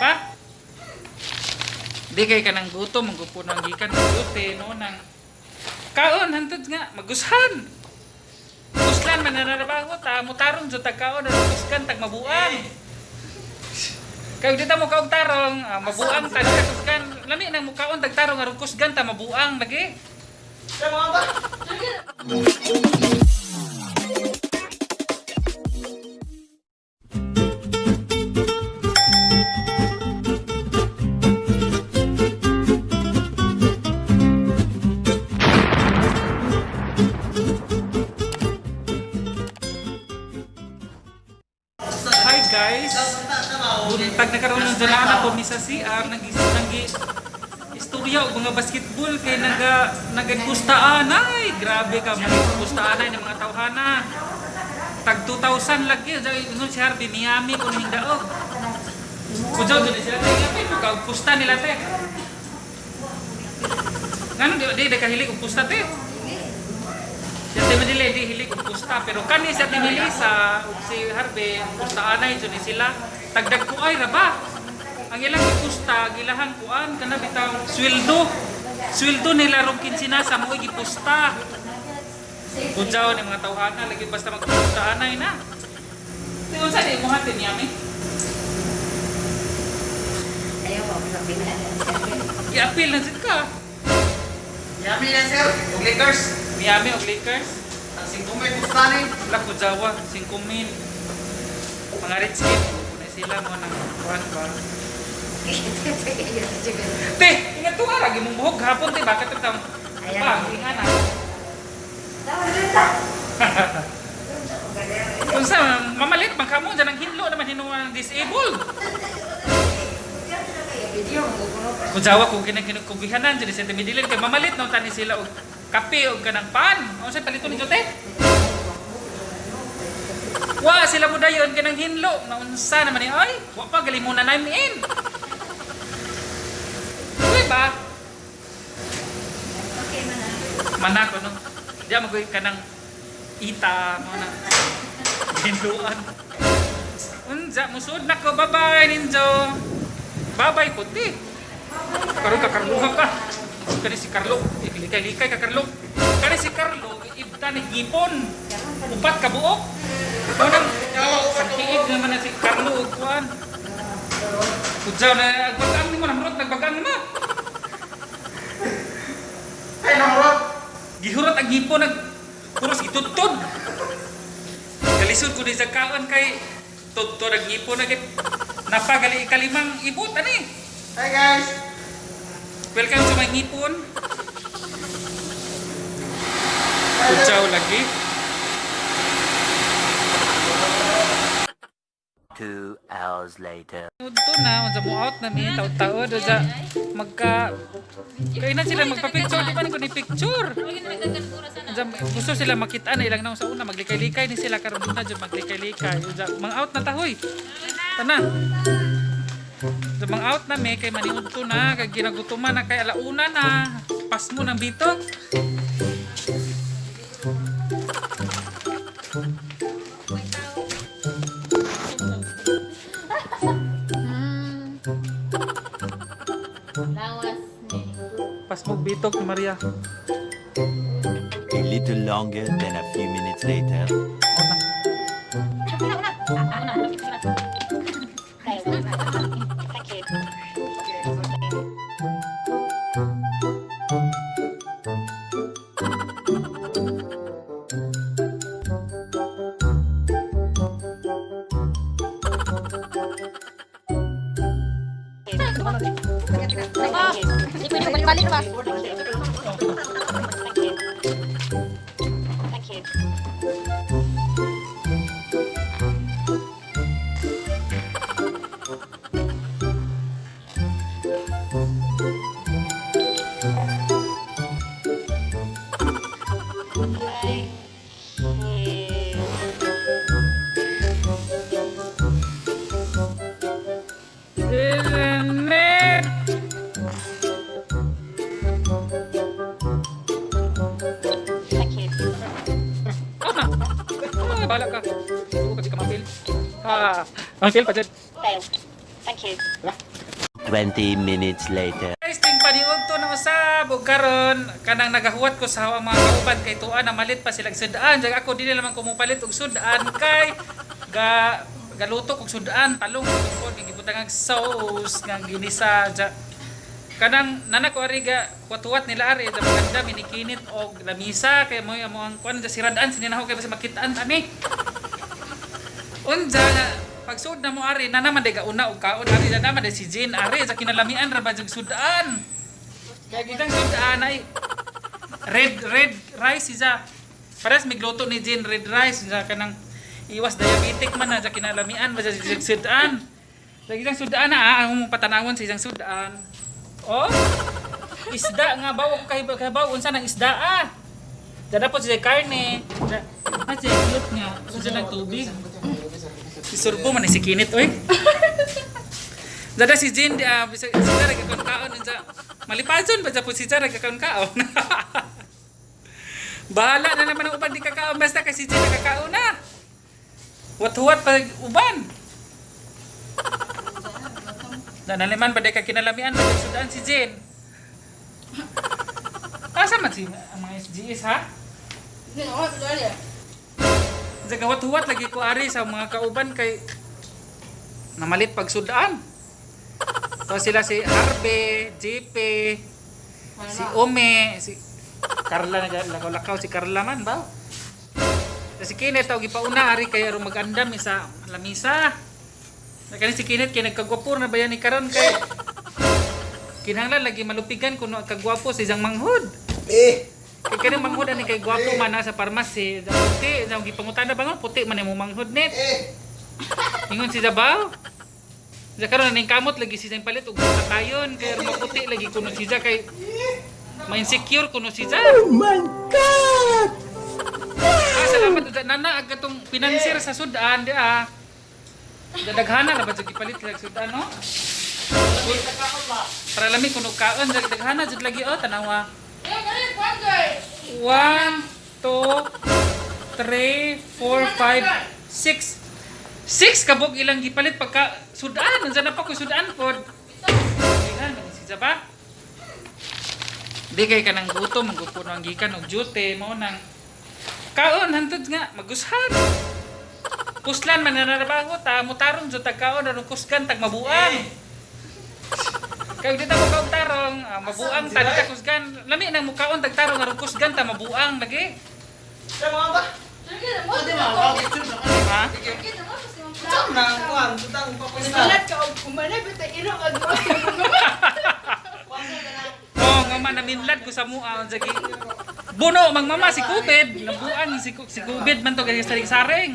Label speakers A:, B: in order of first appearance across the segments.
A: Ba? Di kay kanang gutom, manggupo nang gikan gute no nang kaon hantod nga magushan. Guslan man nanarabaho ta mutarong jud tag kaon aron kusgan tag mabuang. Kay di ta mo kaog tarong, mabuang ta di ta kusgan. Lami nang mukaon tag tarong aron kusgan ta mabuang lagi. Hi guys. Buntag na karon ng dala po mi sa CR nag nagi istorya og mga basketball kay naga nagagustaan ay grabe ka mga gustaan ay ng mga tawhana. Tag 2,000 lagi jay ingon si Harvey Miami kuno ning daog. Kujaw jud sila te ngapit ko kaog pusta nila te. Ngano di di kahilig og pusta te? Si Ate Manila di hilig og pusta pero kani si Ate Melissa ug si Harvey pusta anay jud ni sila. Tagdag ko ay ra ba? Ang ilang gipusta gilahang kuan kana bitaw sweldo. Sweldo nila rong kinsinasa mo gipusta. Kujaw ni mga tawhana lagi basta magpusta anay na. Di unsa di mo hatin yami?
B: Ayaw ko, sabi na.
A: Giapil na jud ka.
C: Yummy na sir, ug Lakers.
A: Miami og Lakers.
C: Ang 5,000 pusta ni.
A: Wala kujawa 5,000. Mga rich kid na sila mo nang kuan ba. Te, ingat to lagi mong buhok hapon te bakit ta
B: Ayan.
A: ba ingat na. Unsa mamalit man kamo dyan ang hinlo naman hinuang disabled. Kujawa kung kinagkubihanan dyan sa Timidilin kay mamalit na tani sila og kape og kanang pan. Unsa palito ni Jote? Wa sila mo dayon kanang hinlo naunsa naman ni ay wa pa galimunan na in. Uy ba?
B: Okay man ah.
A: Manako no. Diya magoy kanang ita mo na hinluan. Unja musud na ko, bye-bye ninjo. Bye-bye puti. Karon ka Carlo ka. Kani si Carlo, likay-likay ka Carlo. Kani si Carlo ibta ni gipon. Upat ka buok. Unang sakiig naman na si Carlo og kuan. Kudjaw na agbagang nimo namrot nagbagang nimo.
C: Ay namrot.
A: Gihurot ang gipon nag puros gitudtod. Galisod ko ni sa kaon kay tudtod ang ngipon na napagali ikalimang ibot ani.
C: Hi guys.
A: Welcome to my ngipon. Kudjaw lagi.
D: 2 hours later.
A: Ito na, unsa mo out na mi taud-taod unsa magka kainan sila magpa-picture di ba ko ni picture. Unsa gusto sila makita na ilang naong sa una maglikay-likay ni sila karon na jud maglikay-likay. Unsa mang out na tahoy. Tana. Unsa mang out na mi kay maniudto na kay ginagutuman na kay alauna na. Pasmo ng bitok.
E: Lawas ni.
A: Pasmo bitok ni Maria.
D: A little longer than a few minutes later.
A: Out na.
E: Hindi pwede balik-balik ba?
A: Internet. Out na. Ay, bahala ka. Oo, kasi ka mapil. Ha, mapil pa dyan.
E: Thank you.
D: 20 minutes later.
A: Guys, ting paniudto na usab ug karon kanang nagahuwat ko sa mga kauban kay tuan na malit pa silang sudan. Jag ako dili naman ko mopalit og sudan kay ga galuto kog sudan talong ko gibutang ang sauce nga ginisa ja. Kanang nana ko ari ga huwat-huwat nila ari da maganda minikinit og lamisa kay mo amo ang kuan da siradaan sininaho kay basta makitaan ani. Unja nga pagsud na mo ari na naman day gauna og kaon ari na naman day si Jane ari sa kinalamian ra ba jud sudan. Kay gitang sudan ay red red rice siya. Pares migluto ni Jane red rice siya kanang iwas diabetic man na sa kinalamian ba sa sudan. Sa isang sudan na ah, ang mong patanawon sa isang sudan. Oh. Isda nga bawo ko kay kabaw unsa nang isda ah. Dada po siya karne. Na siya kulot nga sa nagtubig. Si Surbo man ni si Kinit oy. Dada si Jane di ah si Jara gakaon kaon unsa malipadson ba po si Jara gakaon kaon. Bahala na naman ang uban di kakaon basta kay si Jane nakakaon na. Huwat-huwat pa uban. Na naliman ba di ka kinalamian ba di sudan si Jane? Asa man si ang mga SGS ha? Zagawat-huwat lagi ko ari sa mga kauban kay namalit pagsudaan. So sila si Harvey, JP, si Ome, si Carla nagalakaw si Carla man ba? Sa si Kenneth og gipauna ari kay aron magandam sa lamisa. Na kani si Kenneth kay nagkagwapo na ba yan ni karon kay kinahanglan lagi malupigan kuno ang kagwapo sa isang manghod.
C: Eh!
A: Kay kanang manghod ani kay gwapo man na sa pharmacy. Puti, sa gipangutana ba nga puti man imong manghod net.
C: Eh!
A: Ingon si Zabaw. Sa karon ning kamot lagi siya palit og kayon kay aron maputi lagi kuno siya kay ma-insecure kuno siya. Oh my God! Ah, salamat unsa nana ag katong financier sa sudan di ah. Dadaghana ra ba jud gipalit sa sudan no? Para lami kuno kaon daghana jud lagi oh tanawa. 1, 2, 3, 4, 5, 6. 6 kabog ilang gipalit pagka sudan. Nandiyan na pa ko sudan pod. Daghan man si ba? Di kay kanang gutom, manggupo ang gikan og duty mao nang kaon hantod nga magushan. Kuslan man nanarabaho ta mutarong jud tag kaon aron kusgan tag mabuang. Kay di ta mo kaon tarong, ah, mabuang ta di ta kusgan. Lami nang mukaon tag tarong aron kusgan ta mabuang lagi.
C: Siya mga ba? Pwede mga ba?
A: Ha?
C: Saan na ang kuwan? Tutang papunta.
F: Sulat ka og kumana bitaw iro og
A: Oh, nga man naminlad ko sa mua unsa gi. Buno mang mama si Kubed, nabuang si si Kubed man to kay saring saring.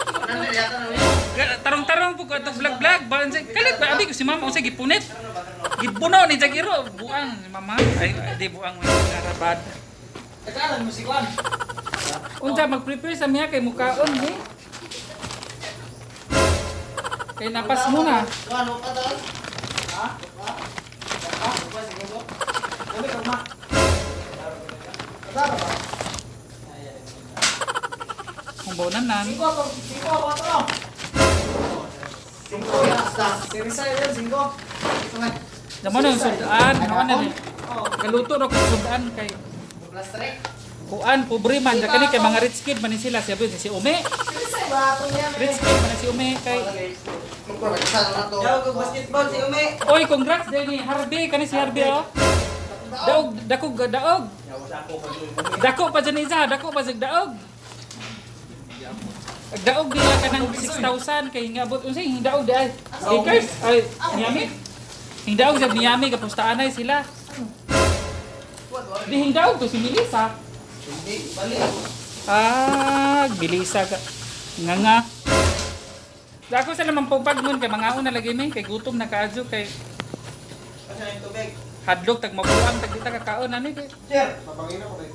C: Nandun yata na yun.
A: Tarong-tarong po ko atong vlog-vlog ba unsa kalit ba abi ko si mama unsa gipunit. Gibuno ni Jagiro buang si mama. Ay ay, di buang may karabad.
C: Takalan mo si kuwan.
A: Unsa mag-prepare sa miya kay mukaon ni. Kay napas mo na.
C: Kuwan, huwag ka tol. Ha? Ha? Ha? Huwag ka, sige ko. Dami ka, ma. Kasama ba?
A: Kung baunan nan.
C: Singko, singko, ako to. Singko, basta. Si Rizal yun, singko. Ito nga.
A: Damo na yung sudan, ano na ni. Galuto ra ko sudan kay
C: Plus three.
A: kuan pobre man da kani kay mga rich kid man ni sila sabi si Ome. Rich kid man ni si Ome kay
C: Daw, basketball si Umi.
A: Oy, congrats din ni Harvey kani si Harvey oh. Daog dako daog. Dako pa dyan isa, dako pa dyan daog. Ag daog nila kanang 6,000 kay hingabot unsa hing daog di ay. Lakers ay Miami. Hing daog sa Miami kapustaanay sila. Di hing daog to si Melissa.
C: Hindi, balik.
A: Ah, bilisa ka. Nga nga. Dako sa naman pagpagmon kay mga una lagi mi kay gutom na kaadyo kay
C: Kasi yung tubig.
A: hadlok tag mabuang tag dita kakaon ani kay
C: Sir, mabangin ako rin.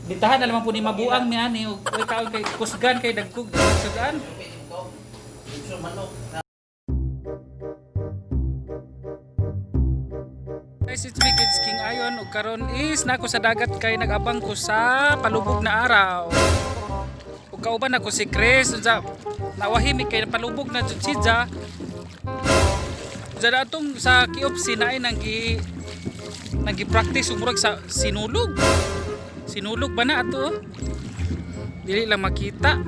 A: Bintahan na naman po ni mabuang mi ani og oy kaon kay kusgan kay dagkog sudan. Guys, it's me Kids King Ayon ug karon is nako sa dagat kay nag-abang ko sa palubog na araw. Ug kauban nako si Chris unsa nawahimik kay palubog na jud siya. Sa atong sa KFC na ay nang gi-practice ug murag sa sinulog. Sinulog ba na ato, oh? Dili lang makita.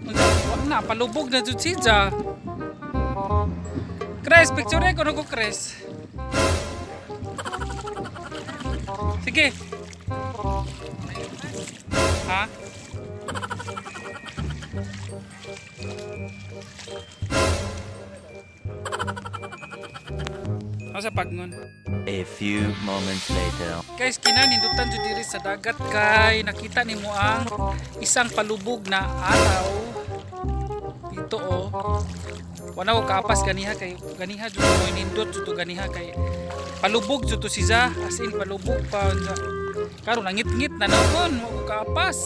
A: Unsa wa na palubog na jud siya. Chris, picture ko ko, Chris. Sige. Ha? Ako sa pagnon.
D: A few moments later.
A: Guys, kinanindutan jud diri sa dagat kay nakita nimo ang isang palubog na araw. Dito oh. Wala ko kaapas ganiha kay ganiha jud mo nindot jud to ganiha kay palubog jud to siya, as in palubog pa unsa. Karon nangit-ngit na noon, mo ko kaapas.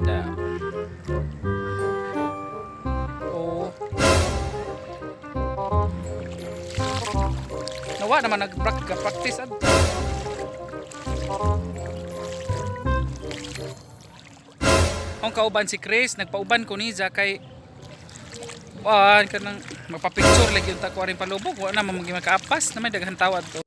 A: Da. Oh. Nawa naman nag-practice adto. Ang kauban si Chris, nagpauban ko niya kay kuan kanang magpa-picture lagi unta ko aring palubog, wa na man makapas na may daghan tawo adto.